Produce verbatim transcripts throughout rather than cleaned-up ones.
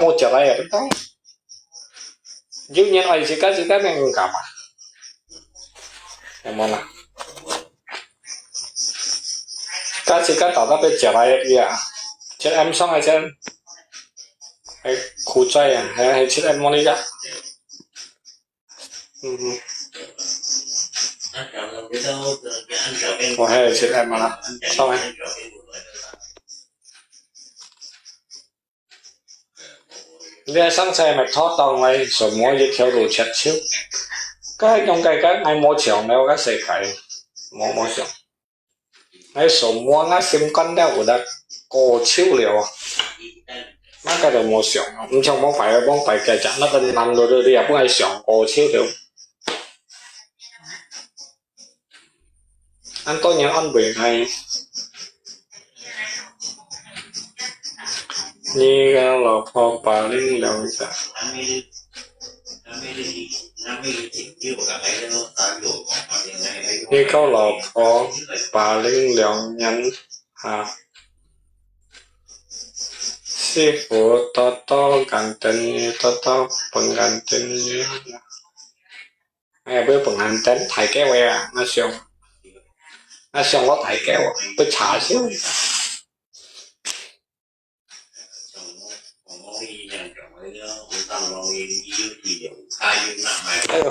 無接來啊，有人愛自家自家个人幹嘛？有無啦？自家自家到底愛接來个啊？七M上个先，還苦追啊，還還七M無你个？嗯哼。我還有七M啦，上來。 你愛上車乜妥當來，什麼一條路切手。該用該个，𠊎無想了，該世界，無無想。𠊎什麼，𠊎心肝了，有得過手了。那個都無想，毋像往擺，往擺該隻，那個難了，你也不愛想過手了。 恁多人安慰𠊎。你个老婆八零兩年，你个老婆八零兩年哈，師傅多多感恩你，多多分感恩你。 哎呀，不要本人等太久个啊，那想，那想我太久啊，不差少。哎呦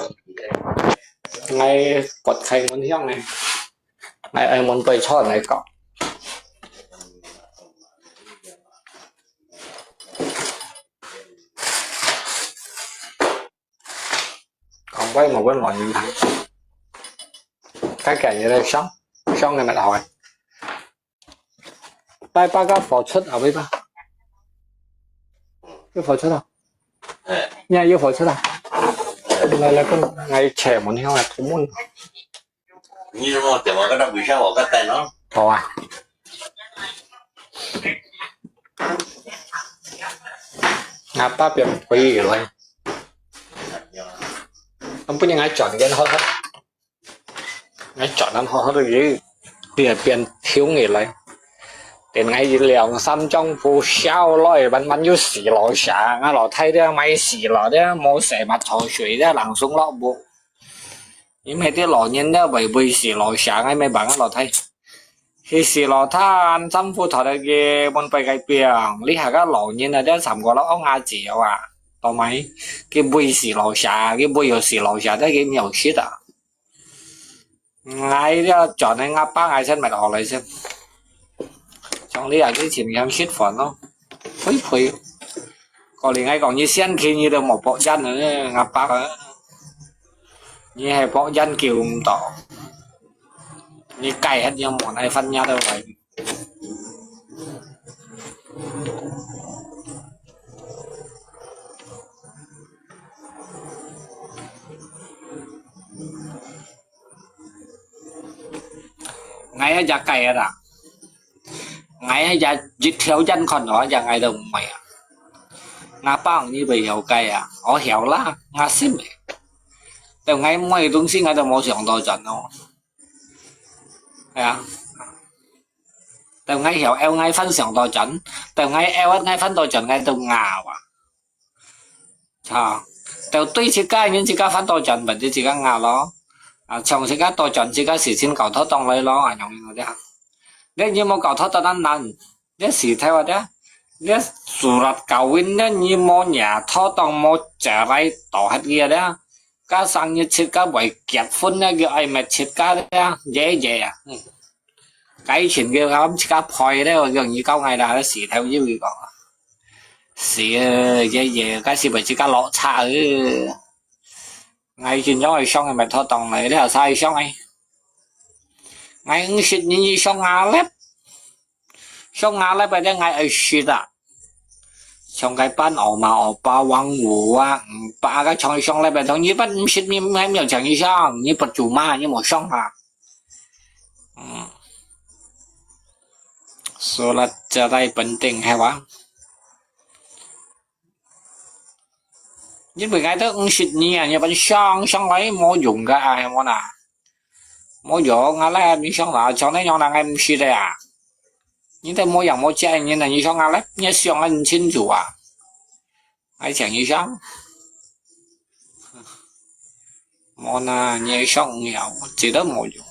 ，𠊎發開門響呢，𠊎愛門對窗來搞。 講話無分老人聽。該个人來上，上个乜好欸。拜拜个火車啊，拜拜。有火車啊？哎。你還有火車啊？來來，講，𠊎車門向來，出門。你怎麼怎麼跟他微笑？我跟他等哦。好啊。 阿爸變肥了。能不能來轉一個好好？來轉一個好好个，你也變肥了。等𠊎兩三張不笑了，慢慢又死了下，啊，老太太買死了的，無洗抹茶水的，冷松落布。 因為啲老人咧，為為死老下，𠊎乜幫𠊎老弟。佢死老下，辛苦頭个門背个病，這下个老人啊，這三個老翁啊，只有啊，到尾，佢為死老下，佢為要死老下，這佢秒死啊！𠊎這轉去𠊎爸𠊎先，乜好來先。 像你啊，以前樣食飯咯，肥肥。過年𠊎講你先去，你都無博煙啊，阿伯啊。你係博煙叫毋到，你戒忒你無奈翻也都來。 𠊎也戒啊啦。𠊎也一條煙看落，也𠊎都毋會啊。𠊎幫你會曉戒啊，我曉啦，𠊎識咩。但𠊎買東西𠊎都無想到轉咯。係啊。但𠊎曉，𠊎翻想到轉，但𠊎曉，𠊎翻到轉，𠊎都咬啊。 哈，就對自家人自家翻到轉，或者自家咬咯。啊，像自家到轉，自家事情搞妥當來咯，啊，樣樣个。你有無搞妥當恁難？你事頭啊，你surat kawin，你有無若妥當無cerai到核个啊？加上你自家會結婚呢，佢愛乜自家个啊，爺爺啊。嗯。 該前个𠊎自家配咧，容易搞𠊎啦，事頭又會講。是啊，爺爺，該時為自家落差啊。𠊎真正愛想个，乜妥當來，你又使想个。𠊎五十年以上牙粒，上牙粒个，𠊎愛食啊。像該班歐媽、歐巴、王五啊、五八个，像上粒个，同你班五十年還沒有講一聲，你不做嘛，你無想啊。 嗯。Surat cerai penting係哇？因為𠊎都五十年啊，你分想想來無用个啊，係無啦？無用啊，來你想啦，像你樣啦，𠊎毋識个啊。你都無樣無隻，你呢，你想啊，來，你想啊，你清楚啊。，𠊎請你上。無啦，你上了，這都無用。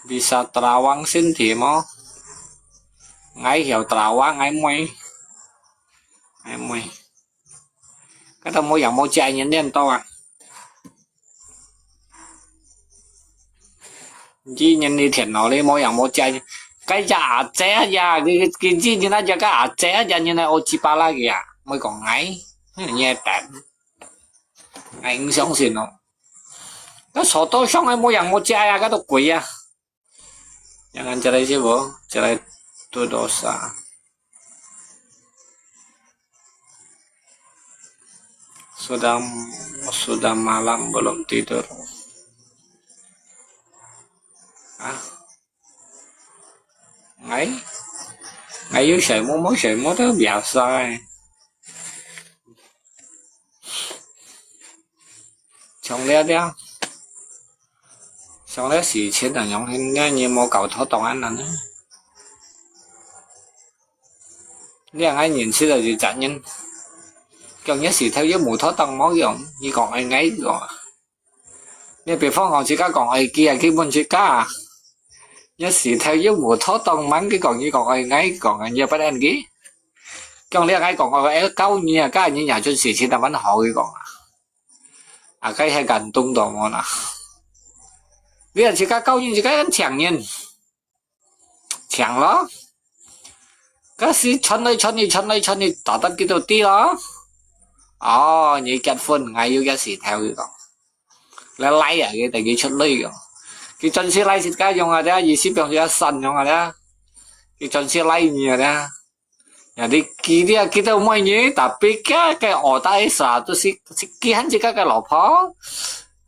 Bisa terawang sendiri mo？𠊎曉terawang，𠊎妹，𠊎妹。該都無樣無跡人練到啊！ 你人你電腦裡無樣無跡，該隻阿姐啊，佢佢佢人啊，隻个阿姐啊，人來學Cipala个啊，莫講𠊎，你个蛋，𠊎毋相信哦。該手到上个無樣無跡啊，該都鬼啊！Jangan cerai sih, Bu. Cerai itu dosa. Sudah sudah malam belum tidur. Ah, ngai, ngai 有睡目無睡目都 biasa 欸。像這這，像這事情恁樣，你你無搞妥當恁樣呢？你𠊎認識个一隻人，講你事頭有無妥當無用，你講愛𠊎講。你比方講自家講愛佢啊，佢問自家啊，你事頭有無妥當，問佢講，你講愛𠊎講啊，你也不能佢。講你𠊎講，我愛教你啊，教你也就事情就蠻好佢講啊。啊，該係感動到我啦。你啊，自家教人，自家人請人。 請咯。該時傳來傳去，傳來傳去，打到幾多地咯。哦，你結婚，𠊎有个事頭佢講。來來啊，佢等佢出來个。佢轉時來自家用啊，這意思表示佢散用啊，這。佢轉時來你啊，這。Jadi佢這佢都妹你，tapi佢个order seratus si si kihan自家个老婆。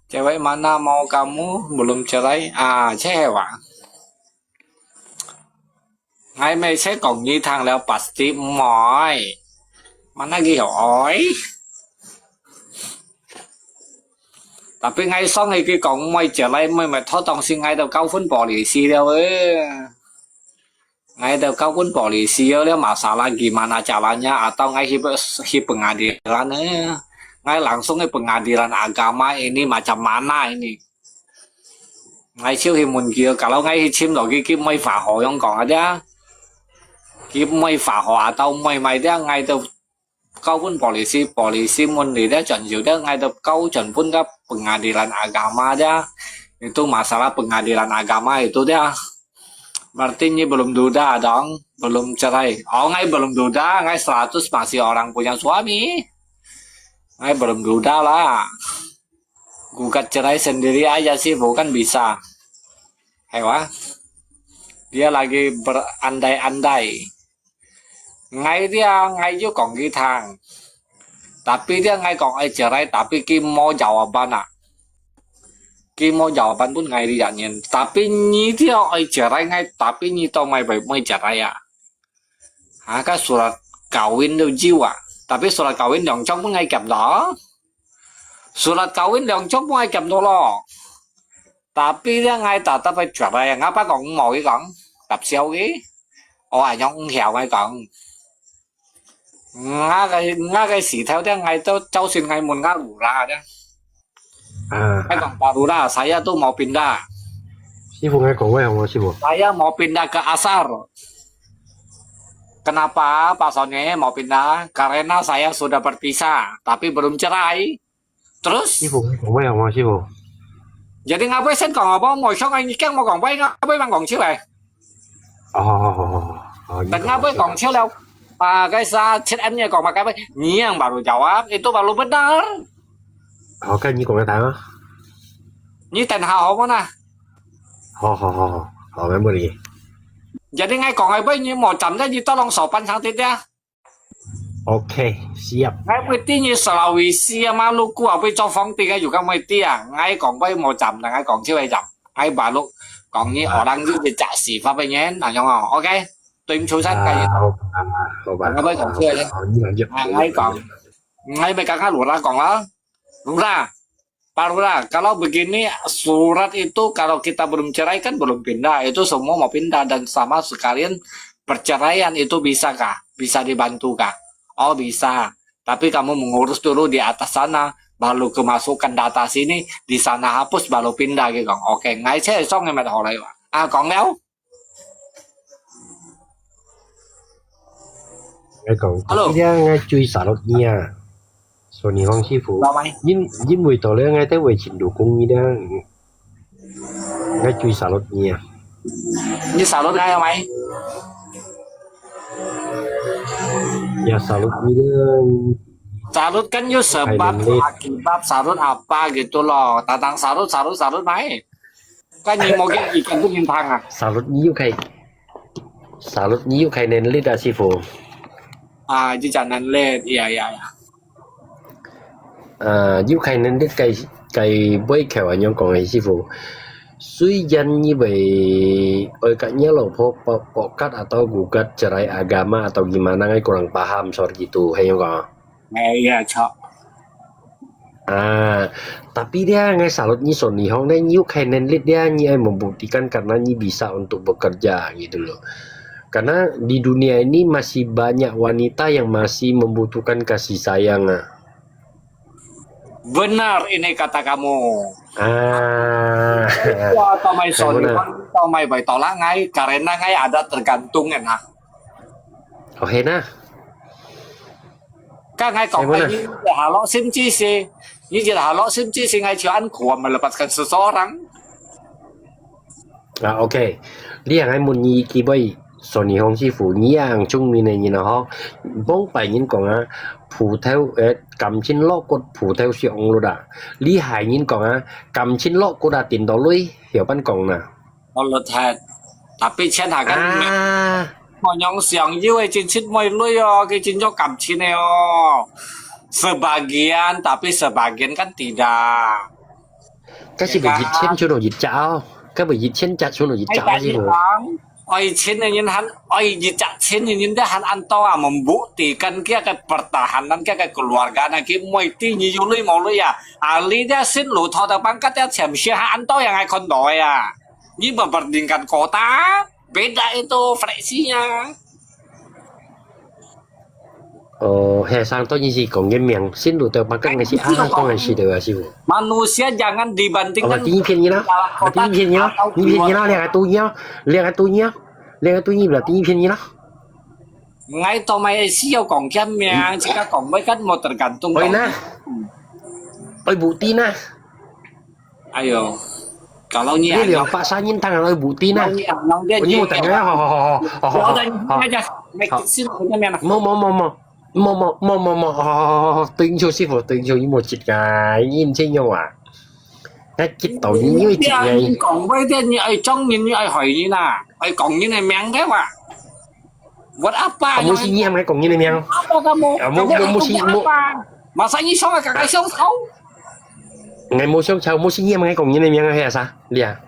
Cewek mana mau kamu belum cerai? Ah, cewek. Ngai meh se kong ni thang liao pasti moi. Mana ki oi. Tapi ngai song he ki kong moi je lai moi mai tho tong si ngai do kau phun polisi liao eh. Ngai do kau phun polisi liao liao masalah gimana caranya atau ngai hi hi pengadilan eh. Ngai langsung hi pengadilan agama ini macam mana ini. Ngai siu hi mun ki kalau ngai hi chim lo ki ki moi fa ho yong kong aja. Ki moi fa ho atau moi mai dia ngai do kau phun polisi, polisi mun li dia chon siu dia ngai do kau chon phun ka pengadilan agama dia. Itu masalah pengadilan agama itu dia. Berarti ni belum duda dong, belum cerai. Oh, ngai belum duda, ngai seratus masih orang punya suami. Ngai belum duda lah. Gugat cerai sendiri aja sih, bukan bisa. Hewa. Dia lagi berandai-andai. Ngai dia, ngai yu kong ki thang. Tapi dia ngai kong ai cerai, tapi ki mo jawaban ah. Ki mo jawaban pun ngai dia nyen. Tapi ni dia ai cerai ngai, tapi ni tau mai bai mai cerai ah. Ha, ka surat kawin do jiu ah. Tapi surat kawin liang chong pun ngai kiap lo. Surat kawin liang chong pun ngai kiap do lo. Tapi dia ngai ta ta bai cerai, ngapa kong mo ki kong. Tap siau ki. Oh, anyong hiao ngai kong. Nga ka nga ka si thau dia ngai to chau sin ngai mun nga lu ra dia. Ah, ngai kong baru lah, saya tu mau pindah. 师傅，你講話好無，師傅？ Saya mau pindah ke Asar. Kenapa Pak Sony mau pindah? Karena saya sudah berpisah, tapi belum cerai. Terus? 師傅，你講話好無，師傅？ Jadi ngapai sen kong apa? Mau siang ngai nyikiang mau kong pai ngapai mang kong ciu eh. 哦，哦，哦，哦，哦，你 Tengah 講話， pai kong ciu liao. Ah, guys, ah, chat M nya kong makai pai. Ni yang baru jawab, itu baru benar. 好，該你講个答案啊。 Ni ten ha ho mana? 好，好，好，好，好，沒問題。 Jadi ngai kong ai pai ni mau jam dia ni tolong sopan sang tit dia. OK, siap. Ngai pai ti ni Sulawesi ah, Maluku ah, pai cho phang ti ngai juga mai ti ah. Ngai kong pai mau jam, ngai kong ciu ai jam. Ngai baru kong ni orang ni dia jak si fa pai nyen, na yong oh. OK. Tui mchu san kai. 啊，好吧，好吧， Ngai pai kong ciu ai. 好，你感觉 Ah, ngai kong. Ngai mai kang ka lu ra kong la. Lu ra. Pak Lurah, kalau begini surat itu kalau kita belum cerai kan belum pindah, itu semua mau pindah dan sama sekalian perceraian itu bisa kah? Bisa dibantu kah? Oh bisa. Tapi kamu mengurus dulu di atas sana, baru kemasukan data sini, di sana hapus baru pindah gitu. Oke, ngai saya song yang ada orang. Ah, kong leo. 𠊎講，Hello。這個𠊎最沙律你啊，所以你放師傅，老麥。因因為到了𠊎在為情路公益的，𠊎最沙律你啊。你沙律𠊎有買？也沙律你的。Salut kan 有 sebab 还能力。 Akibat salut apa gitu loh. Tentang salut salut salut mai. Kan ni mau kita pun tentang ah. Salut 你有開，salut 你有開能力啊，師傅。啊，就講能力，呀呀呀。啊，有開能力該該背後啊，樣講个師傅。雖然你會愛甲你老婆博博kat atau gugat cerai agama atau gimana，𠊎kurang paham soal gitu，係樣講。 哎呀，著。啊，tapi dia ngai salut ni soni hong ne, ni ukai nenlit dia, ni ai membuktikan karena ni bisa untuk bekerja gitu loh. Karena di dunia ini masih banyak wanita yang masih membutuhkan kasih sayang ah. Benar ini kata kamu. Ah. Wah, tamai soni hong, tamai bai tolak ngai, karena ngai ada tergantung enak. Oke nah. Kan ngai kong ngai，你一下落心之時，你一下落心之時，ngai就安可 melepaskan seseorang。啊，OK，你還愛問你幾位，所以洪師傅，你樣聰明个人啊吼，往擺人講啊，葡萄，誒，感情落骨葡萄熟路啦，你害人講啊，感情落骨啊，頂到淚，曉般講啦。 我律忒，tapi錢下kan啊，無樣想要个真實妹女哦，佢真有感情个哦。Sebagian，tapi sebagian kan tidak。該係毋係一千出到一隻哦？該毋係一千隻出到一隻哦？係無？愛錢个人還愛一隻錢个人，佢還安到啊，membuktikan佢个pertahanan，佢个keluarga，佢妹知你有女無女啊？啊，你這心路拖到bangat，這錢先還安到，yang ai看到个啊？ 你membandingkan kota, beda itu fraksinya。哦，係，上到你是講个名，新路的bangat个是啊，當然是的啊，師傅。Manusia jangan dibandingkan。哦，第一篇你啦，第一篇你啦，你篇你啦，兩个都你啦，兩个都你啦，兩个都你啦，第一篇你啦。Ngai to mai需要講个名，自家講，會跟我 tergantung。愛呢？愛bukti呢？ 哎喲，kalau你你兩百三人當然愛bukti呢。你你你你你，我你冇等啊，好好好好好好好。我等你那个，那个是什么面啊？冇冇冇冇冇冇冇冇冇，好好好好好，對唔住師傅，對唔住，你冇接啊，你唔知用啊。該接到你因為接啊。你講話的，你愛裝人，你愛害人啊，愛講人个名个哇。Buat apa？啊，冇信仰，還講人个名。Apa kamu？啊，冇冇冇信冇。Masa你想啊，剛剛想吵？ 𠊎無相吵，無信仰，𠊎講人个名係啥？你啊？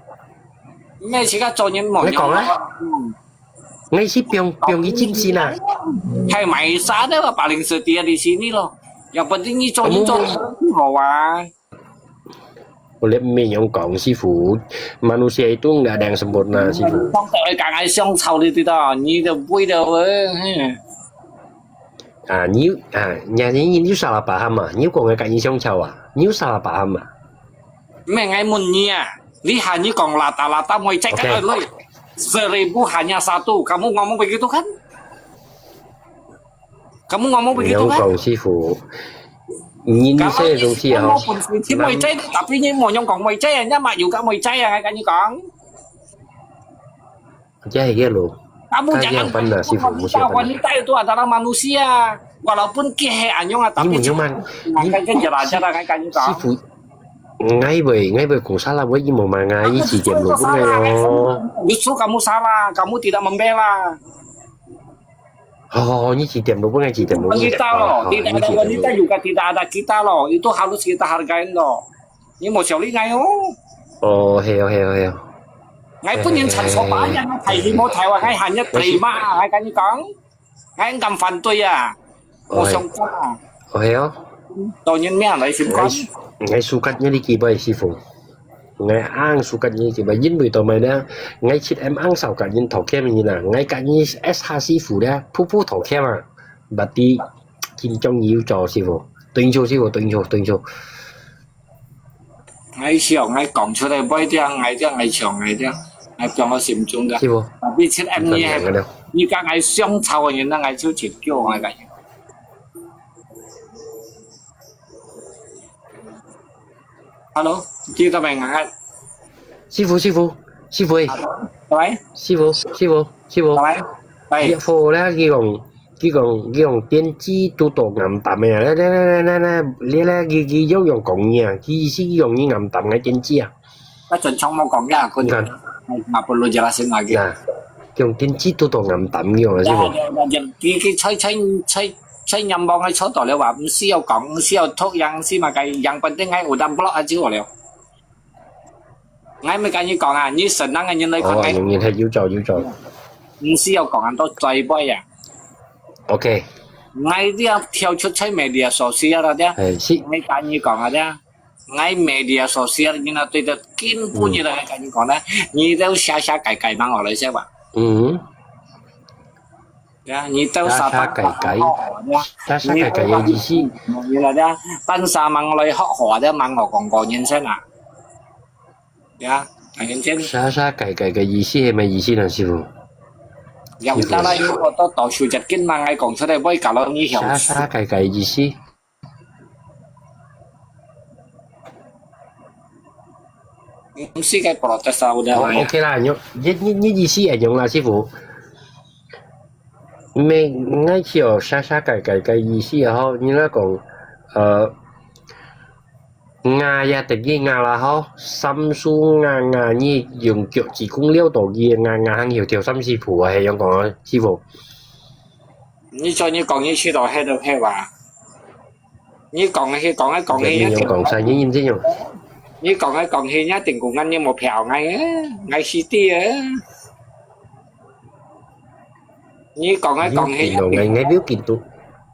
你自家做人無用。你講啊。嗯。𠊎係放放佢真心啊。係買啥的，paling setia di sini咯。Yang penting你做人做得好啊。我連沒有講，師傅，manusia itu nggak ada yang sempurna，師傅。講到愛講愛相吵你知道，你就為了，嘿。 啊，你啊，你你你有salah paham啊？你有講个甲你相吵啊？你有salah paham啊？Meh，ngai問你啊，你喊你講rata-rata妹仔个愛女，seribu hanya satu，kamu ngomong begitu kan？Kamu ngomong begitu kan？你有講師傅，你你這東西啊，kamu本身係妹仔，tapi你無用講妹仔啊，你嘛有个妹仔啊，𠊎甲你講。 Jadi ya lo. Kamu jangan wanita, wanita itu adalah manusia. Walaupun kihe anyong tapi 你無用嘛？你，師傅，𠊎會，𠊎會講salah，𠊎無嘛，𠊎一直點落分个咯。Justru kamu salah, kamu tidak membela. 哦，你一直點落分，𠊎一直點落分。Wanita loh, tidak ada wanita juga tidak ada kita loh. Itu harus kita hargai loh. 你無小理𠊎哦。哦，係哦，係哦，係哦。𠊎本人陳叔伯一樣，大義無大話，𠊎喊一大罵，𠊎甲你講，𠊎毋敢反對啊，無相干啊。哦，係哦。做人命來心肝。 ，𠊎，𠊎suka你个機會，師傅。𠊎恁suka你个機會，因為做麼个呢？𠊎七M恁少佮人討錢个人啊，𠊎佮你S H師傅咧，步步討錢啊，berarti緊張有做師傅，對唔住師傅，對唔住，對唔住。 𠊎想，𠊎講出來，毋一定，𠊎一定，𠊎想，𠊎一定，𠊎放到心中个。師傅，Tapi七M你係，你講个呢？你講𠊎想吵个人，那𠊎就請教𠊎个。Hello，聽到未？𠊎，師傅，師傅，師傅，欸，喂，師傅，師傅，師傅，喂，喂，一伙咧，佢講，佢講，佢講電子堵到暗淡个啊，來來來來來來，你咧，佢佢又用講你啊，佢意思佢用你暗淡个電子啊。那準從無講呀，佢，你看，嘛不如就拉先來个。那，用電子堵到暗淡个啊，師傅。佢佢吹吹吹吹任望佢吹到了話，毋需要講，毋需要讀，yang si makai，yang penting𠊎有單block啊就好了。 𠊎毋係佮你講啊，你成人个人來看，哦，𠊎用人係有做有做。毋需要講恁多嘴巴啊。 OK， 𠊎這跳出在media sosial啊，這係，是， 𠊎佮你講啊，這𠊎media sosial，你那對得根本你來佮你講呢，你都寫寫改改忙我來寫吧。嗯，呀，你都寫寫改改，寫寫改改个意思，你來這，辦啥忙來學好啊，這忙我講過人生啊。 呀，當然先。寫寫改改个意思係麼意思呢，師傅？有得啦，有好多到手一斤嘛，𠊎講出來，會搞到你曉。寫寫改改个意思。毋係个 protest啊，有得哦來啊。 ，OK 啦，你你你你意思係樣啦，師傅。毋係，𠊎知哦，寫寫改改个意思啊，吼，你那講，呃， 𠊎也等於𠊎啦吼，三叔𠊎𠊎你用腳趾公撩到佢，𠊎𠊎還要跳三四步啊，係樣講啊，師傅。你做你講你去到迄度去哇？你講去講去講去，你用講晒，你認真用。你講去講去，一定公安你無票，𠊎啊，𠊎死啲啊！你講去講去，你用緊到，𠊎𠊎你用緊到。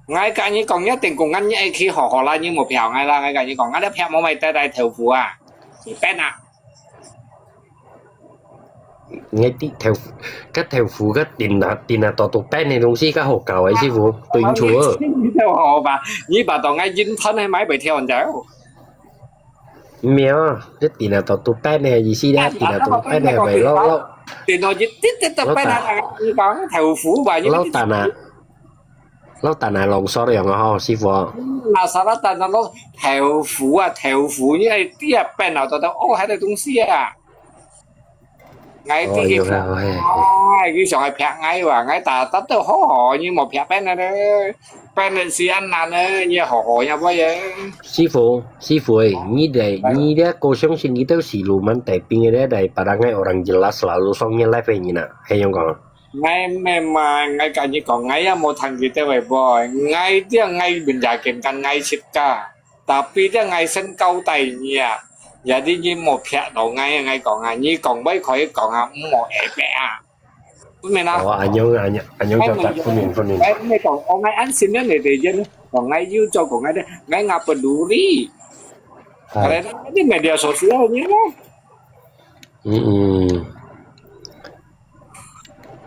𠊎佮你講，一定公安你愛去好好啦，你無票𠊎啦，𠊎佮你講，𠊎這票無買得來豆腐啊，你變啊！ 𠊎知豆腐，該豆腐該頂啊頂啊到到變个東西，該好搞个師傅，對毋住哦。你就好吧，你把到𠊎銀吞還買袂跳你知。 毋係哦，該頂啊到到變个意思咧，頂啊到變个會老老電腦一滴滴都變啊！你講豆腐吧，你老等啊，老等啊，濃縮樣啊吼，師傅。那啥啦，等啊，老豆腐啊，豆腐，你愛跌變啊，到到哦，還有東西啊！𠊎哦，知佢有啦，嘿。哎，佢想愛騙𠊎哇，𠊎打打都好，你無騙變啊咧，變个時間難咧，你好好呀，我也。師傅，師傅誒，你咧，你咧，我相信你都係羅曼大兵个咧，來把人个orang jelas selalu song你來回你呐，係樣講。 𠊎毋係嘛，𠊎佮你講，𠊎也無聽佢兜个話，𠊎這𠊎menyakinkan𠊎自家，tapi這𠊎先交代你啊，jadi你莫騙到𠊎，𠊎講啊，你講會可以講啊，毋好挨逼啊，明白啊？哦，恁樣，恁樣，恁樣就得，歡迎，歡迎。 𠊎毋係講，哦，𠊎安心了你哋人，講𠊎有做過，𠊎咧，𠊎ngapa peduli。係。Kalau你media sosial你咯。 嗯嗯。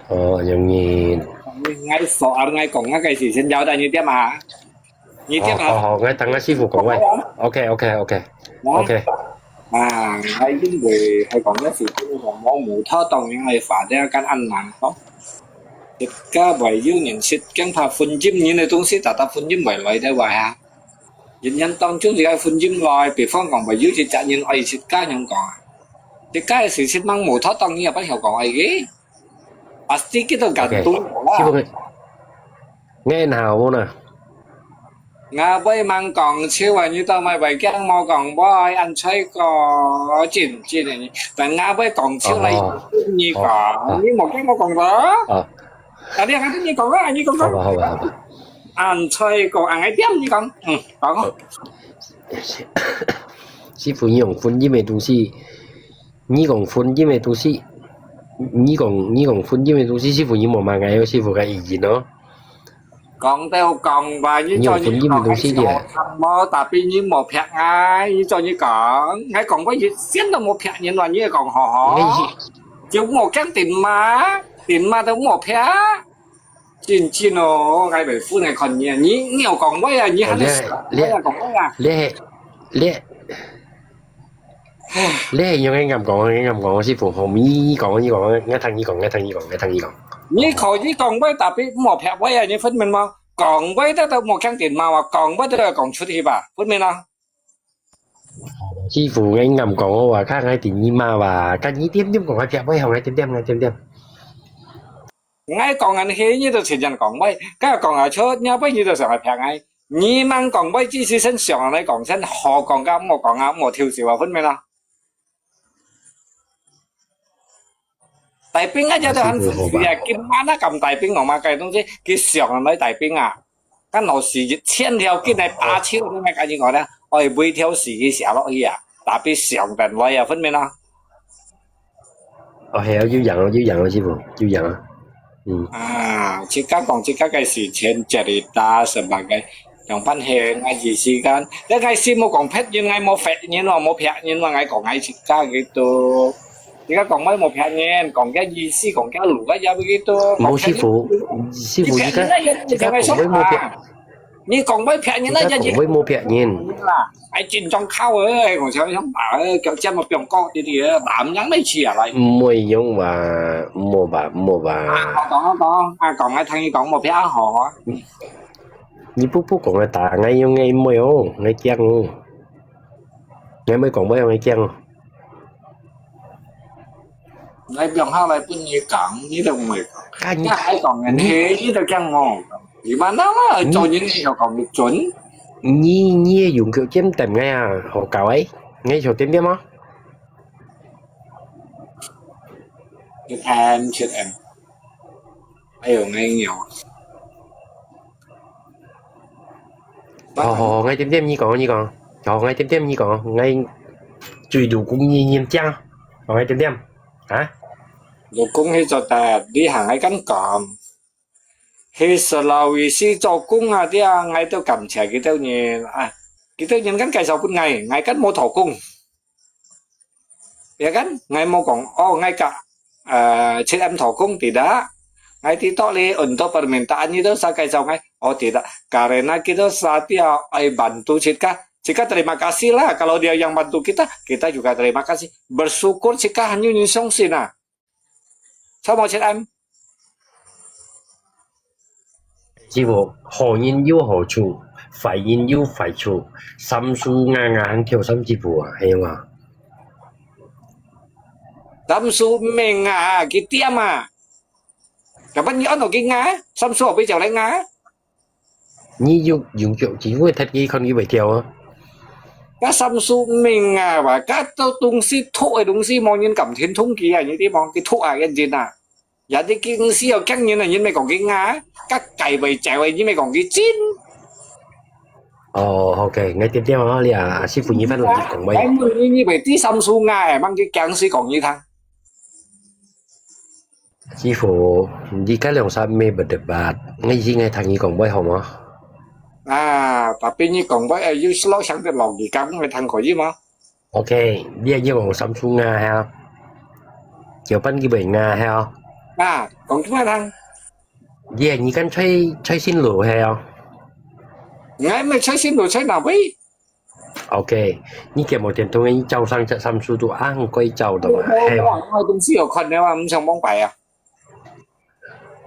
哦，恁樣。 𠊎所以𠊎講啊，該時先交代你點啊？你點好好啊？好，𠊎等下師傅講喂。OK OK OK OK。啊，𠊎因為係講一時間講無無拖當然係煩的，跟恁難講。自家會有人識，驚怕婚姻人的東西，打打婚姻會來的話啊。人人當中自家婚姻來，比方講會有一隻人愛識家人講啊，自家嘅事情mang無拖當然也不曉講愛嘅。 Pasti kita OK， gantung 師傅，𠊎下好無呢？ Ngapa mang 講笑啊？你當買背景無講話，恁衰過，真真个。但 ngapa 講笑來，哦。你講，哦。你無驚我講到？啊，啊，你你講啊，你講啊。好吧好吧好吧。 恁衰過，恁个點你講，嗯，講啊。 師傅，你講婚姻个東西，你講婚姻个東西，你講你講婚姻个東西，師傅你莫罵𠊎哦，師傅个意見哦。講到講話，你做你講係好聽無？Tapi你莫劈𠊎，你做你講，𠊎講話一仙都莫劈人話，你講好好，就莫驚電話，電話都莫劈。真真哦，𠊎會分𠊎看你啊，你你有講話啊，你還係講話啊，講話啊。你係你係你係用个啱講，用个啱講，師傅，後面你講，你講，𠊎聽你講，𠊎聽你講，𠊎聽你講。你可以講話，tapi莫劈話啊，你分明無？講話得都莫驚電話啊，講話得都講出去吧，分明啊？師傅，𠊎啱講哦，話看𠊎第二嘛話，看你點點講，𠊎劈話，𠊎點點，𠊎點點。 𠊎講恁係，你都全然講話，該講啊出，你不你都想來騙𠊎。你吂講話，只係先想來講，先好講啊，莫講啊，莫挑事啊，分明啊？大兵啊，這都很神奇啊！今晚啊，咁大兵，我嘛該東西，佢想來大兵啊！ 該老師一千條緊來打手，你咪跟你講咧，愛每條死佢寫落去啊，tapi想等來啊，分明啊。哦，係啊，有影哦，有影哦，師傅，有影啊。嗯。啊，自家講自家个事情，cerita sebagai yang penting，𠊎意思講，你𠊎先莫講別人，𠊎莫別人咯，莫別人咯，𠊎講𠊎自家个都。 你講話無騙人，講个意思，講个路个也會去到。無師傅，師傅，你講，你講話無騙，你講話騙人，你講話無騙人。啦，哎，緊張靠哎，我想想把哎，腳尖我放高啲啲，男人沒去啊來。毋會用吧，無吧，無吧。啊，講啊講，啊講啊，聽你講無騙好啊。你不不講啊，打，𠊎用𠊎妹哦，𠊎驚哦。𠊎妹講話用𠊎驚哦。 𠊎放下來分你講，你都毋會講。該你，該𠊎講个，你，你都驚我。你嘛那麼做人，你要講你準。你，你也用腳尖等𠊎啊，好搞哎，𠊎想點點啊。七M，七M。還有𠊎有。好好好，𠊎點點你講，你講。好，𠊎點點你講，𠊎最老公你認真。好，𠊎點點。 啊？老公去做得，你行𠊎敢講。去Sulawesi做工啊，這𠊎都感謝佢兜人啊，佢兜人敢介紹分𠊎，𠊎敢無討工。Ya kan？𠊎無講，哦，𠊎甲，呃，七M討工，tidak。𠊎知道咧，untuk permintaan itu sa介紹𠊎，哦，tidak。Karena kita sa dia愛bantu自家，自家terima kasih lah。Kalau dia yang bantu kita，kita juga terima kasih。Bersyukur自家還有人相信啊。 Sama Cik Am。師傅，好人有好處，壞人有壞處，三叔牙牙還挑三師傅啊，係嘛？三叔毋係牙，佢點啊！Kapan你安到佢牙？三叔後背就來牙？ 你有，有，有機會踢佢，看佢會跳啊。該三叔毋係牙哇，該兜東西，毒个東西，無人敢聽通佢啊，你知無？佢毒啊，認真啊。也你經時要驚人啊，人咪講佢牙，該該會走个，你咪講佢真。哦，OK，𠊎點點啊，你啊，師傅，你番來講咪。哎，你，你會知三叔牙，哎，吂佢驚死講你聽。 師傅，你該兩儕毋係berdebat，𠊎意思𠊎聽你講話好無？啊，tapi你講話愛有落想个logika，𠊎聽可以無？OK，你愛用三叔牙係啊？叫分佢會牙係啊？啊，講出來聽。你愛你敢吹，吹新路係啊？𠊎毋係吹新路，吹哪位？ OK，你這無電筒，你照上這三叔都恁鬼照的嘛，係嘛？我東西有看的嘛，毋想摸白啊。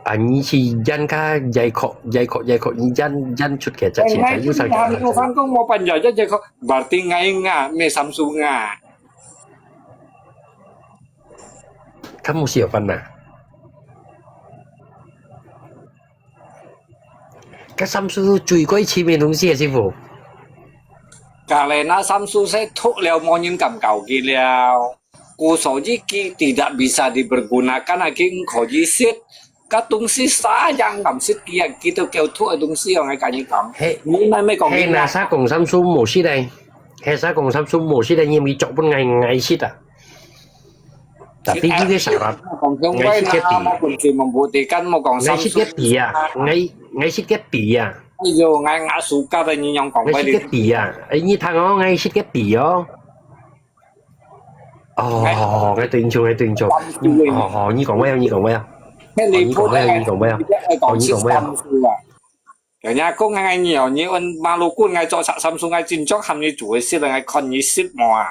啊，你去演个，演个，演个，演个，你演，演出个，這現在又上个。我翻工，我扮演，演个，berarti𠊎牙，毋係三叔牙。Kamu siapa nah？ 該三叔最鬼趣味東西啊，師傅。Karena三叔係毒了，無人敢搞佢了。故所以佢tidak bisa dipergunakan，啊，佢毋可以食。該東西啥樣敢食佢啊？佢都叫毒个東西哦，𠊎跟你講。係，你乜乜講佢啊？係，那啥講三叔無食咧？係啥講三叔無食咧？因為作分𠊎，𠊎食啊。 Tapi佢个salad，講中國啦，𠊎食个，本身問題，敢無講三叔？𠊎食个啊，𠊎 ，𠊎食个筆啊，哎喲，𠊎，𠊎suka个你樣講，𠊎食个筆啊，哎，你聽哦，𠊎食个筆哦。哦，𠊎對你講，𠊎對你講，你，哦，哦，你講話啊，你講話啊，哦，你講話啊，你講話啊，哦，你講話啊。 人家講𠊎，𠊎你哦，你問Maluku，𠊎做啥samsu，𠊎真正喊你做个事，𠊎看你識無啊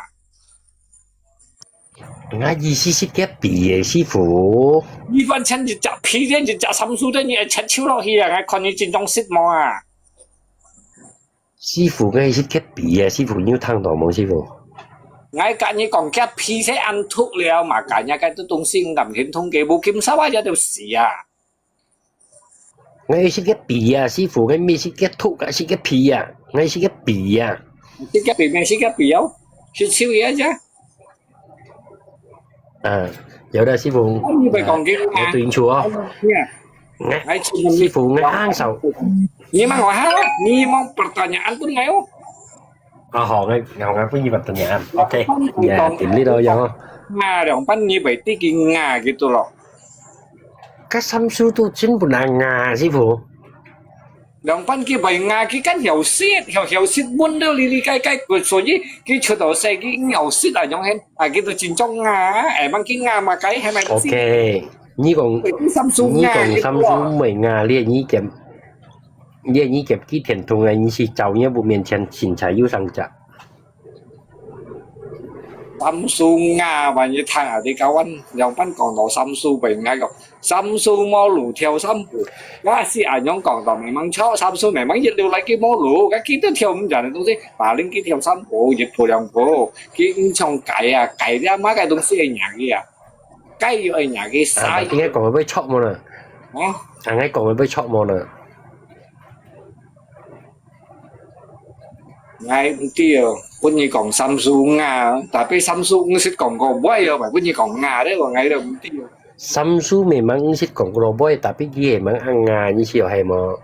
？𠊎意思係个筆耶，師傅。你反正一隻皮，一隻samsu，你愛切手落去啊！𠊎看你真正識無啊？師傅，𠊎係个筆耶，師傅，你有聽到無，師傅？𠊎跟你講，个皮係恁毒了嘛，該人个東西毋敢行動个，無金沙瓦也就死啊！ 𠊎係个筆啊，師傅，𠊎毋係个毒啊，係个皮啊，𠊎係个筆啊。係个筆咩？係个筆哦，係手个啫。啊，有的，師傅。你會講个啊？我對你講哦。哎呀，哎，師傅，𠊎恁少。你問我哈，你問pertanyaan pun𠊎哦。啊，好，𠊎，𠊎，𠊎分你pertanyaan。OK，你啊，點你都有。啊，兩班你會知佢啊，gitu咯。 該samsu都真不難啊，師傅。兩班佢會啊，佢kan曉食，曉，曉食問到哩哩該該，所以佢出到世佢曉食啊，樣形啊，佢都真正啊，哎，吂佢啊嘛，該係咪？OK，你講，佢samsu啊，你講samsu毋會啊，你，你講，你，你講佢天痛啊，你去找你屋面前青菜有生隻。 Samsu啊，萬一聽啊，你教阮兩班講到samsu會啊个，samsu無路跳三步，也係恁樣講到明明錯，samsu明明一路來佢無路，該佢都跳毋遠个東西，paling佢跳三步，一步兩步，佢毋像雞啊，雞了麼个東西會贏佢啊，雞又會贏佢啊，啥？應該講會錯無呢？啊？應該講會錯無呢？ 𠊎毋知哦，分你講samsu啊，tapi samsu毋識講過，毋會哦，分你講啊，這個𠊎都毋知哦。Samsu memang毋識講過，tapi佢係memang啊，你知係無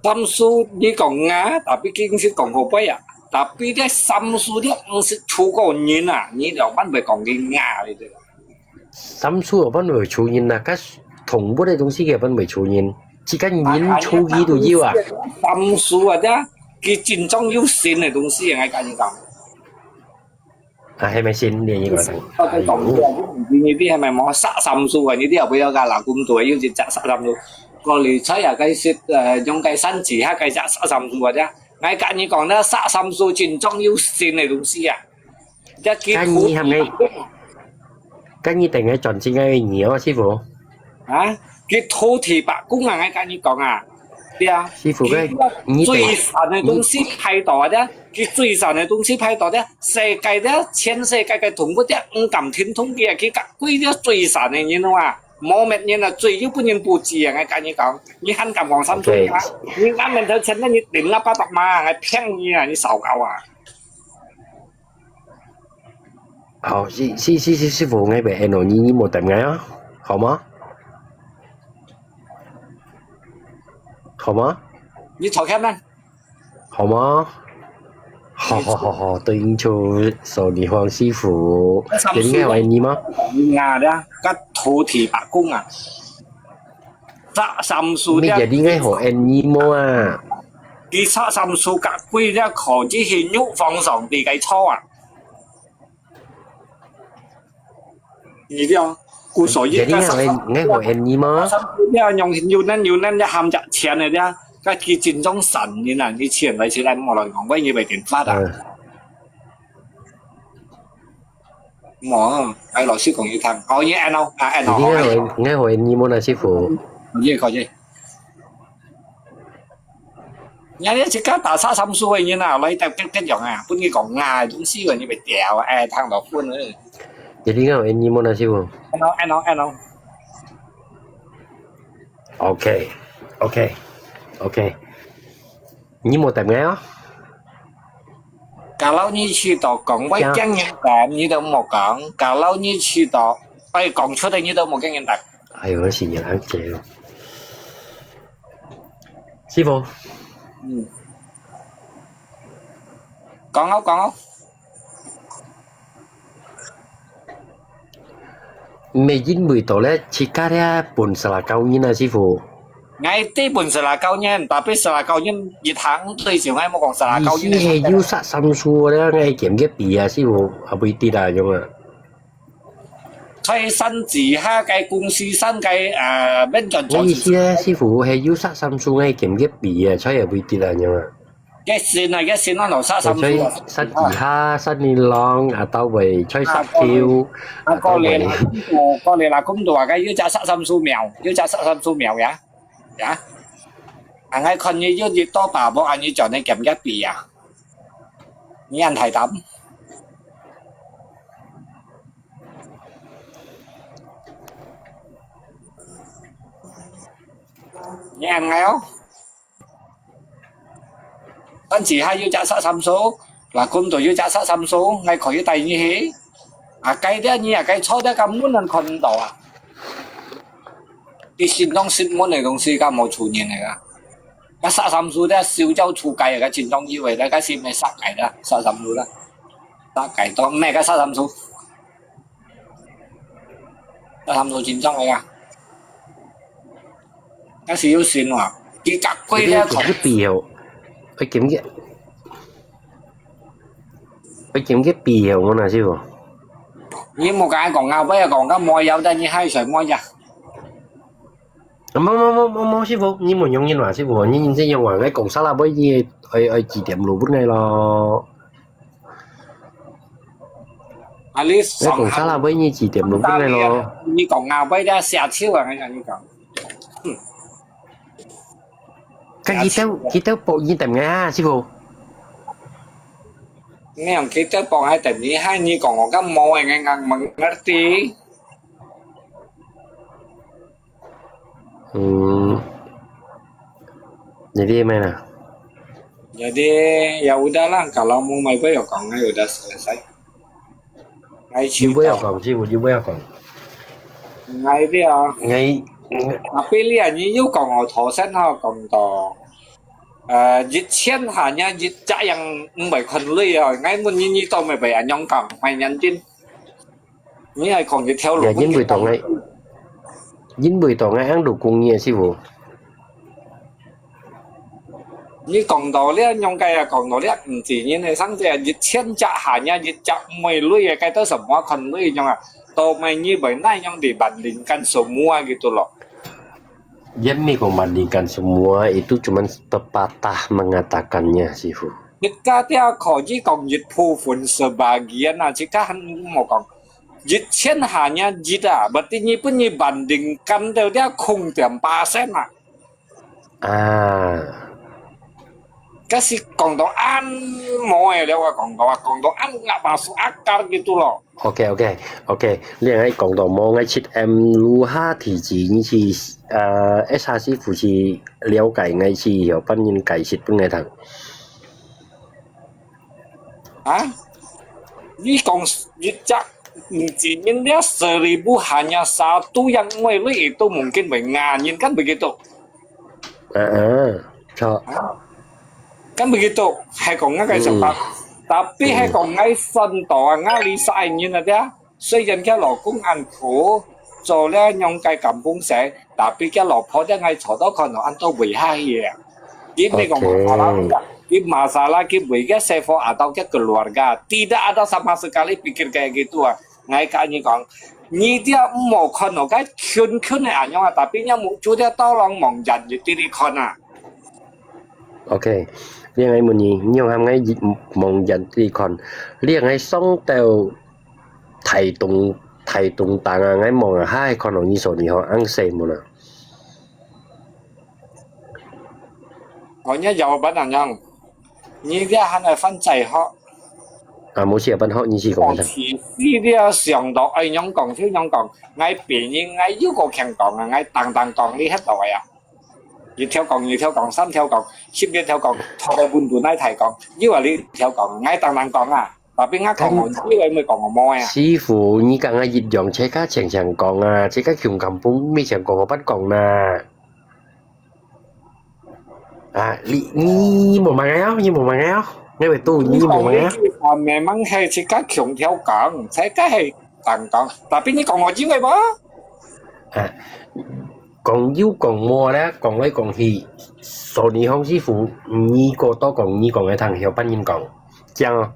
？Samsu你講啊，tapi佢毋識講過啊，tapi這samsu這毋識出過人啊，你兩班會講佢啊，你知道？ Samsu apa會出人啊？該動物个東西个apa會出人？只該人出去都有啊。Samsu啊，這佢真正有神个東西，𠊎跟你講。啊，係咪神？你，你講。我再講一下，你，你，你係咪無？Sak Samsu啊，你知後尾有個老公做，有一隻Sak Samsu。過來在啊，該是，呃，用該山字，佢該隻Sak Samsu啊，這。𠊎跟你講，該Sak Samsu真正有神个東西啊。 該你喊𠊎，該你等𠊎轉正𠊎个你哦，師傅。啊，佢土地伯公啊，𠊎跟你講啊，對啊，師傅，該你等，最神个東西派到啊，佢最神个東西派到啊，世界个，全世界个動物个，毋敢停動佢啊，佢甲貴个最神个人啊，無滅人啊，最又不能不知啊，𠊎跟你講，你還敢講三歲啊？你那面頭前个你頂那巴達嘛，𠊎騙你啊，你少搞啊！ 好，師，師，師，師，師傅，𠊎會按呢，你，你莫等𠊎啊，好嗎？好嗎？你坐開咩？好嗎？好，好，好，好，對，你就說你黃師傅，該三歲人家懷疑嗎？啊，該土地伯公啊。 Sak Samsu，你个你个好安逸無啊？佢Sak Samsu甲貴了，可以去玉皇上帝个坐啊。你了，故所以你个你个好安逸無？Sak Samsu了，用有能有能了，含着錢个了，甲佢真正神人啊！你錢來錢來，莫亂講，我以為電話啊。嗯。 無，哎，老師講一趟。哦，你安咯，啊，安咯，你好，你好，你莫拿師傅。可以，可以。你你自家打Sak Samsu个人啊，來得得得用啊，分你講啊，東西个你袂掉，哎，聽到分了。你好，你莫拿師傅。安咯，安咯，安咯。OK，OK，OK。 你莫答𠊎哦。Kalau你試到講會驚人答，你就莫講；kalau你試到愛講出來，你就莫驚人答。哎喲，我是人安姐哦。師傅。嗯。講哦，講哦。 毋係因為到咧，自家咧本色啦，教人啊，師傅。𠊎知本Selangor人，tapi Selangor人一行對上，𠊎無講Selangor人。意思係有殺參數咧，𠊎檢个鼻啊，是無？啊，毋得啊，樣啊。在山底下个公司山个，呃，面轉轉。我意思咧，師傅係有殺參數，𠊎檢个鼻啊，所以毋得啊，樣啊。个線啊，个線啊，落殺參數啊。在山底下、山頂浪啊，到尾在沙丘啊，到尾。過來啦，過來啦，過來啦，該有隻殺參數苗，有隻殺參數苗呀。 呀，啊，𠊎看你有一到八百，啊，你轉去減一筆啊，你恁大膽，你恁个哦，但是還有隻殺參數，lakum都有隻殺參數，𠊎可以帶你去，啊，該點你啊，該坐點，根本人看毋到啊。 你心中心滿个東西，該無出現个啊。該殺參數咧，燒焦出界个，該真重要个，該係毋係殺界啦，殺參數啦，殺界到咩个殺參數？殺參數真重个啊。該係有線哇，幾格貴咧，佢檢个鼻哦，佢檢个，佢檢个鼻哦，我那係無？你莫跟佢講啊，不要講，該無要得，你害誰無呀？ 無無無無無，師傅，你莫用人話，師傅，你你這樣話，𠊎講啥啦，尾你愛愛指點路分𠊎咯。啊，你講啥啦，尾你指點路分𠊎咯。你講啊，尾你寫手啊，𠊎同你講。該佢兜佢兜博你等𠊎啊，師傅。你用佢兜博還等你，害你講我个無，𠊎硬問ngerti。 Hmm. Jadi mana? Jadi, ya udahlah, kalau mau mai pun ya kong, ya udah selesai. Ngai you boleh kong, you boleh kong. Ngai dia. Ngai. Tapi lihat ni you kong au thau sen ha kong to. Eh, 一千下呢，一隻樣毋會看鐳啊！𠊎問你，你都毋會恁樣講，毋會認真。你係講一條路，因為當𠊎，因為當𠊎行路工業師傅。你講到這樣个啊，講到這毋自然个，上次一千隻下呢，一隻毋會鐳个，該到什麼看鐳樣啊？都毋係你會那樣地bandingkan semua gitu咯。 Yan mi kong bandingkan semua itu cuman pepatah mengatakannya, Sifu. Jika dia可以講一部分sebagian啊，這個很無講。一千下呢，一啊，berarti你分你bandingkan到這空點八仙啊。啊。該係講到恁無个了，我講到啊，講到恁nggak masuk akal gitu咯。 OK，OK，OK，你愛講到無，𠊎七M路下地址，你去，呃，S R師傅去了解，𠊎去有幫人解釋分𠊎聽。啊？你講一隻，毋知人家seribu hanya satu yang外類都mungkin會ngah，人kan begitu。 啊啊，著。Kan begitu，係講𠊎个想法。Tapi係講𠊎算到啊，𠊎理解人啊，對啊。雖然佢老公恁苦，做了樣个kampung先，tapi佢老婆在𠊎坐到看到恁多危害个。佢毋係講masalah，佢masalah，佢為个生活atau佢keluarga，tidak ada sama sekali pikir kayak gitu啊。 𠊎甲你講，你這毋好看哦，該近近个恁樣啊，tapi若目珠這到浪望遠一啲你看啊。OK，你愛問你，你用喊𠊎望遠啲看，你愛上到台東，台東頂啊，𠊎望啊，還看到你手你好，恁細門啊。哦，你要問恁樣。 你這還愛翻債學？啊，無事啊，翻學，你試講一下。其實你想到愛仰講就仰講，𠊎別人𠊎又過強講啊，𠊎當當講你歇到位啊。一條講，二條講，三條講，十一條講，拖到分到哪大講，又話你一條講，𠊎當當講啊，tapi𠊎講我，你為乜講我無啊？師傅，你甲𠊎一樣，自家常常講啊，自家共感不，每常講我捌講啦。 啊，你你無問𠊎哦，你無問𠊎哦，𠊎會堵你無問𠊎哦。啊，memang係自家強調講，自家係講講，tapi你講我認為無？啊，講有講無咧，講來講去，所以講師傅，你過多講，你講个聽，曉別人講，這樣哦。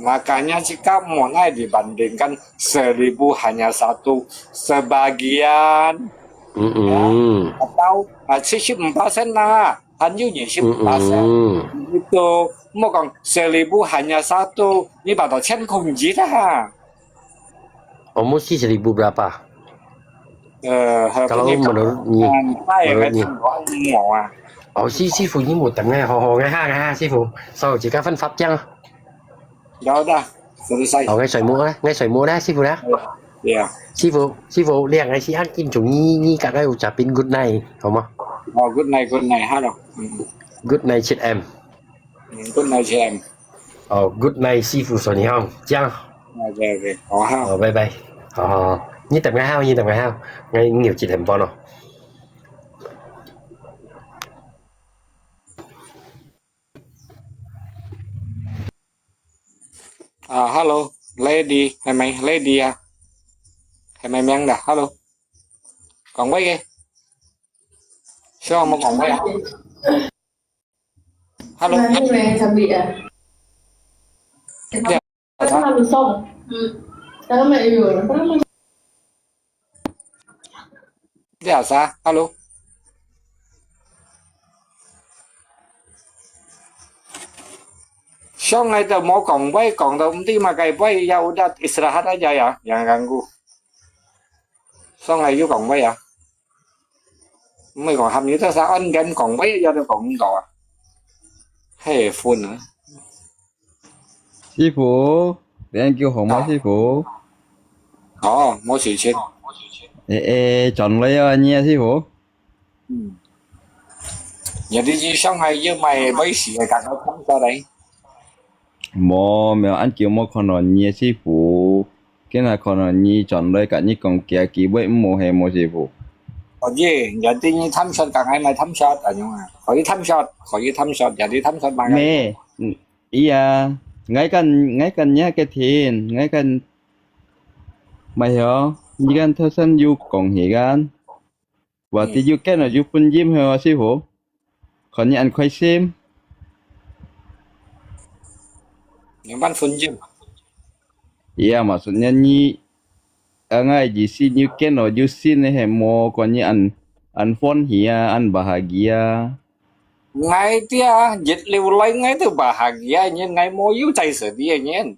Makanya cakap mau naik dibandingkan seribu hanya satu, sebagian. Mm-mm. Atau, ah, 七十五巴仙 lah, 还有二十五巴仙. Mm-mm. Itu, mau 讲 seribu hanya satu, 你把它千空一 lah. Almost seribu berapa? Eh, kalau menurut ni, menurut ni. Oh, si, 師傅，你無等哎，好好，哎哈，哎哈，師傅，所以自家分發獎。有的，是不是？哦，𠊎睡目啦，𠊎睡目啦，師傅啦。Yeah. 師傅，師傅，你係時間緊張，你，你大概有食冰 good night，好嗎？哦，good night，good night，hello。嗯。Good night，七M。嗯，good night，七M。哦，good night，師傅，說你好，這樣。OK，OK，好哈。哦，拜拜。好好好，你等𠊎哈，你等𠊎哈，𠊎有接電話咯。 啊，hello，lady，係咪？Lady啊，係咪名的？Hello，講話个，需要我們講話啊？Hello，你好，你好，你好。 你好，啥？Hello。想𠊎都無講話，講到毋知麼个話，ya udah istirahat aja ya，jangan ganggu。想𠊎有講話啊？毋係講喊你做啥，恁緊講話，ya都講毋到啊。係，phone啊。 師傅，你恁久好無，師傅？哦，無事情。誒，誒，轉來啊，你啊，師傅？嗯。有啲醫生係要買杯時間，我看過來。無，無，恁久無看到你啊，師傅。今日看到你轉來，甲你講幾下機會，毋好係無，師傅？哦，耶，有啲你探索，甲𠊎買探索，恁樣啊？可以探索，可以探索，有啲探索買。咩？嗯， Iya, ngai kan, ngai kan ngiah ke thin, ngai kan mai hiau, ngiah kan thơ san yu kong hi kan. Wa ti yu ken yu phun yim hiau, sư傅. Kon ngiah an khoi sim. Ngiah ban phun yim. Iya, maksudnya ni, ngai ji si yu ken yu sin he mo, kon ngiah an, an phun hi a, an bahagia. Ngai tia, jet liu lai ngai tu bahagia nyen, ngai mo yu cai sedih nyen.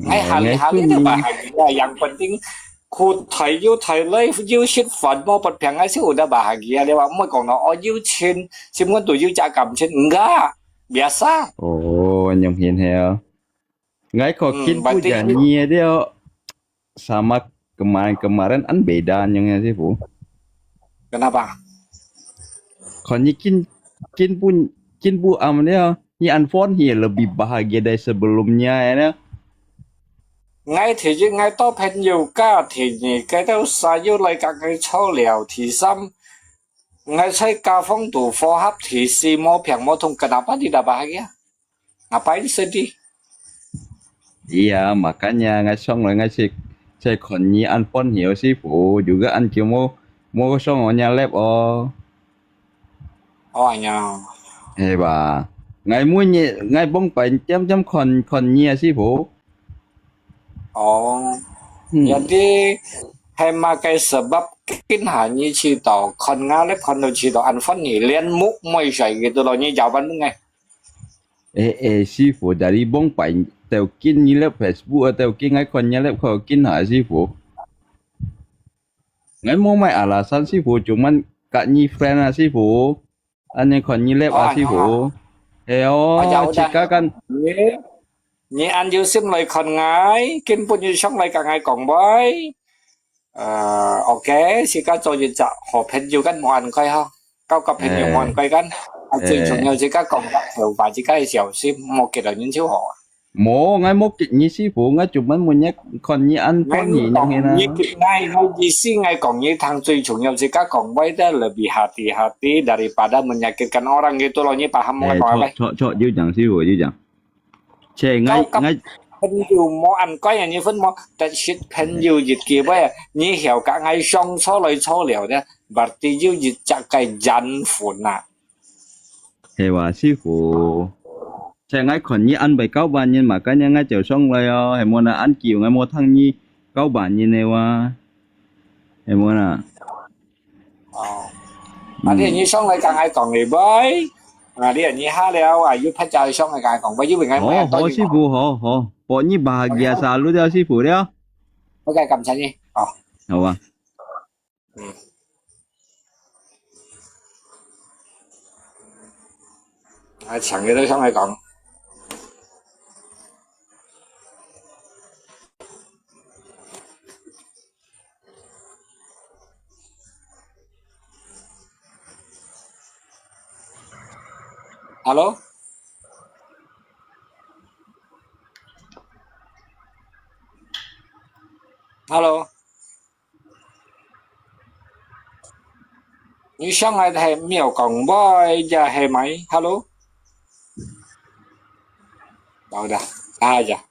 Ngai hari-hari tu bahagia, yang penting ku thai yu thai lai yu sit fan mo pat piang ngai si udah bahagia liu, mo kong no, oh yu chin, sim ngon tu yu cak kam chin, enggak, biasa. Oh, nyong hin he. Ngai ko kin pu janji liu. Sama kemarin-kemarin an beda nyong ya, Sifu. Kenapa? Kon ni kin, kin pun, kin pu am dia, ni an phone hi lebih bahagia dari sebelumnya ya. Ngai 第一，ngai 到朋友家，第二，佢兜儕又來甲𠊎吵了，第三，ngai在家房肚火合，第四，無病無痛，kenapa tidak bahagia？ Ngapain sedih? Iya, makanya ngai song lai ngai si, si kon ni an phone hi, Sifu, juga an kiu mo, mo song o nya lep o. Oh, anya. Hei ba, ngai mu ni, ngai bong pai tiam tiam kon, kon ni, Sifu. Oh. Hmm. Jadi, hei ma cái sebab kin ha ni chỉ tao kon nga lep kon đâu chỉ tao an phone hi, liên mục mới sai gitu lo, ni jawaban mu ngai. Ê, ê, Sifu, jadi bong pai têu kin ni lep Facebook, têu kin ngai kon ni lep kon kin ha, Sifu. Ngai mo mai alasan, Sifu, cuman kat ni friend a, Sifu. An ni kon ni lep a, Sifu. Ê, o, chika kan. Ni an yu sim lai kon ngai, kin pun yu song lai ka ngai kong bai. Ờ, ok, si ka cho yu chak, ho phen yu kan mo an kai ha. Kau ka phen yu mo an kai kan. A, 最重要 si ka kong ka thêu ba si ka siau sim, mo kit a yin chiu ho. Mo, ngai mo kit ni Sifu, ngai cuman mo nyak kon ni an kon ni nyong hina. Ni kit ngai, ngai yu si ngai kong ni thang 最重要 si ka kong bai ta lebih hati-hati daripada menyakitkan orang gitu lo, ni paham ngai kong apa? Cho, cho, cho, yu jang Sifu, yu jang. Che, ngai, ngai, 朋友無恁該啊，你分無得識朋友一個位啊，你曉甲𠊎相處來處了的，berarti有一隻个緣分啊。係哇，師傅。在𠊎看你安排九萬人嘛，今日𠊎就上來哦，係無呢？恁久𠊎無聽你九萬人个話，係無啦？哦，啊，你你上來甲𠊎講个喂，啊，你你下了啊，又拍照上來甲𠊎講喂，因為𠊎好，好，師傅，好，好，我你把biasa lu了，師傅了。OK，感謝你，哦。好啊。嗯。啊，請佢都上來講。 Hello？Hello？你想愛係廟公會也係咪？Hello？好的，啊呀。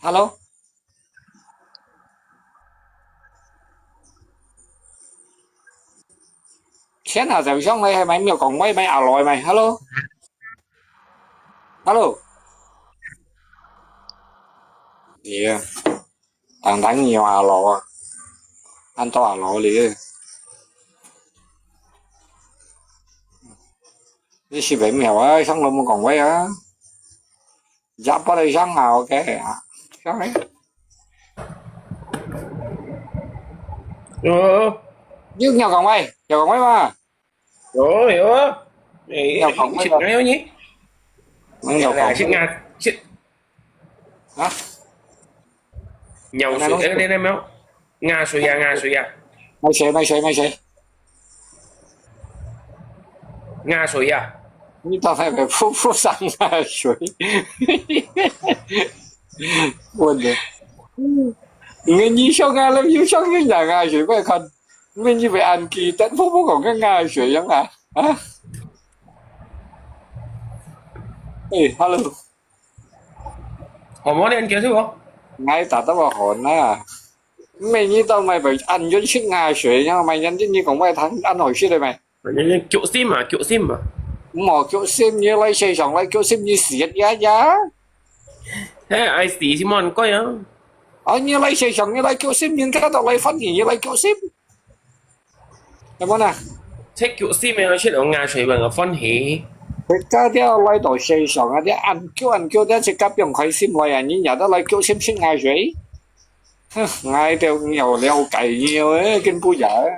Hello？天啊，就上來係咪廟公會，係咪阿羅係咪？Hello？Hello？係啊，單單你阿羅啊，恁多阿羅哩。你係咪廟啊？上來廟公會啊？ Siapa dari sana? Oke, ya. Siapa ya? Yo, Yuk Nyok Kong Wai, Nyok Kong Wai mà. Yo, yo. Eh, Nyok Kong Wai. Sit ngai ni. Mang Nyok Kong Wai. Sit ngai, sit. Hah? Nyau sui, eh, đây, đây, mau. Nga sui ya, nga sui ya. Mai sui, mai sui, mai sui. Nga sui ya. Ni tao phải phải phu phu sang nga sui. Buồn đấy. Người như sao nga lắm, như sao như nhà nga sui, phải con. Người như vậy ăn kỳ, tết phu phu còn cái nga sui giống à. Hả? Ê, hello. Hò mò ni ăn kia chứ bộ? Ngay ta tao bảo hòn à. Mày như tao mày phải ăn cho shit nga sui nhau, mày nhắn tin như còn mày thắng ăn hỏi shit đây mày. Mày nhắn tin kiểu sim mà, kiểu sim mà. Mò kiểu sim như lấy xe sống lấy kiểu sim như siết ya ya. Thế ai xí xí mòn coi á. Ờ, như lấy xe sống như lấy kiểu sim, nhưng cái tao lấy phát hiện như lấy kiểu sim. Em mana? Check your sim, check your nga sui bằng phone hì. Cái cái dia lai tao xe sống à, dia ăn kiểu ăn kiểu dia check cái biang khai sim lai à, ni nhà đó lai kiểu sim sim nga sui. Huh, ngai tao nhiều leo cày nhiều ấy, kinh bu dở.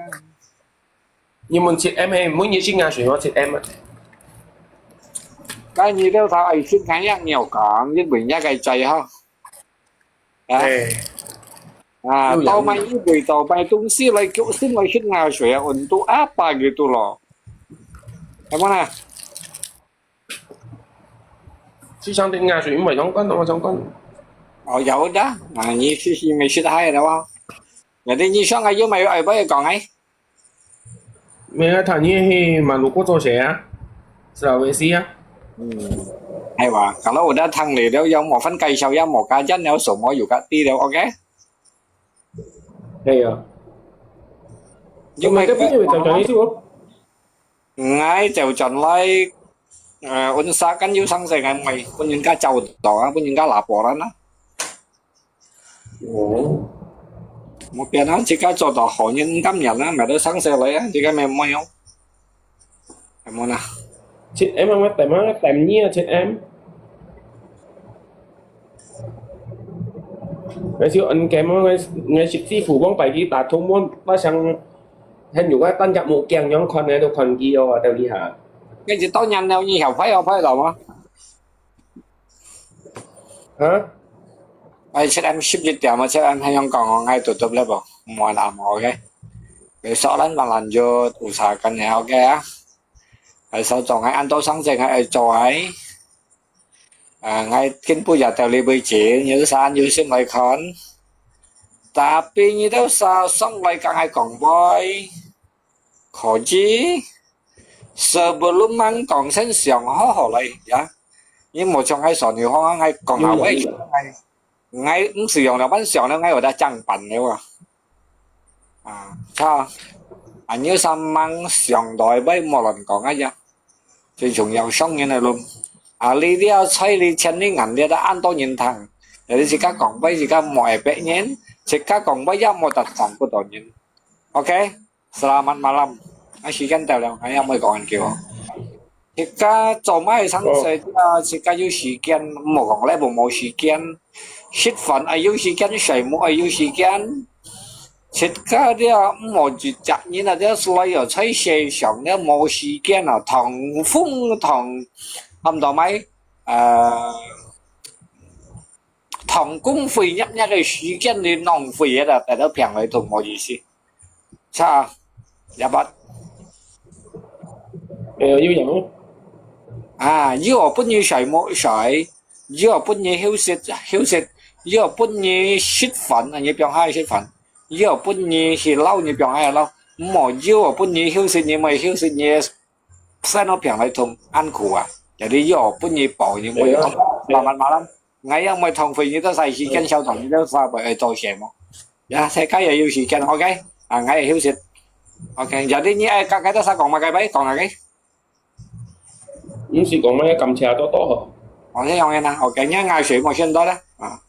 Nhưng mình check em hay muốn như check nga sui mà check em á. Cái như đó tao ai check ngai yang nhiều cản, nhất định nhà cái chạy ha. À, à, tao mày như vậy tao mày tung xí lại kiểu sim lại hít nga sui à, untuk apa gitu loh. Em mana? Chứ sang tiếng nga sui mà trong con, trong con. Ờ, giàu đó. À, như xí xí mày xí hai đó. Là đi như sang ai mày ai bây giờ còn ấy. Mày thả như hi mà lũ quốc gia xe á. Sulawesi á. Hay quá, kalau udah thang lì đó, yang một phần cây sau, yang một cá chân, nếu số một, dù cá ti đó, ok? Hay à? Nhưng mà cái phút này tao chẳng ý chứ. Ngai chèo chọn lai, ờ, un sa kan yu sang se ngai mai, pun yun ka chau to, pun yun ka la po ran na. Ồ. Một pian á, chỉ ka cho to ho yun kam yun na, mà đó sang se lai á, chỉ ka mẹ mai yong. Em na. Chết em, em tem, em tem nhia chết em. Ngày xưa ăn kem, ngày, ngày xưa sư phụ bóng bài guitar thông môn, ba sang Hen yuk a tan jak mu kiang yong khon ne do khon ki yo a teo li ha. Cái gì tao nhắn đâu như hiểu phải không phải đâu mà. Hả? Ai chết em ship gì tiệm mà chết em hay yong còn ngay tụt tụt level. Mua là mua ok. Besok lan lan lan jut usahakan ya ok ya. 係所做，𠊎恁多生事𠊎愛做个。啊，𠊎根本也到這位置，你都係恁有心來看。Tapi你都係上來同𠊎講話，可以？Sebelum mang講先想好好來呀。你無像𠊎所你講，𠊎講啊，𠊎𠊎毋使用了，恁想了，𠊎有得正版了啊。啊，操！啊，你三mang想到位，無亂講啊呀！最重要上癮个咯。啊，你這在你千里眼，你得恁多人聽，你自家講話，自家無會別人，自家講話也無得講不到人。OK，selamat malam。啊，時間到了，𠊎也毋會講恁久哦。自家做麼个生事啊？自家有時間，莫講咧，無無時間。食飯愛有時間，睡目愛有時間。自家這毋好一隻人啊，這所有在世上這無時間啊，同風同，差毋多買，呃，同工費入入个時間你浪費个啦，大家平來都無意思。差，一百。誒，有影。啊，又分你睡目睡，又分你休息休息，又分你食飯，你放下食飯，又分你去撈，你放下撈，無又分你休息，你無休息，你生到平來同安苦啊，有啲又分你飽，你無。慢慢慢慢。 𠊎也毋會浪費你兜時間，小同你兜花費愛做事麼？呀，自家也有時間，OK？啊，𠊎也休息。OK，jadi你愛講，該兜儕講麼个？講哪个？毋係講麼个感謝多多吼。哦，這樣个啦，OK，你愛睡目先到啦，啊。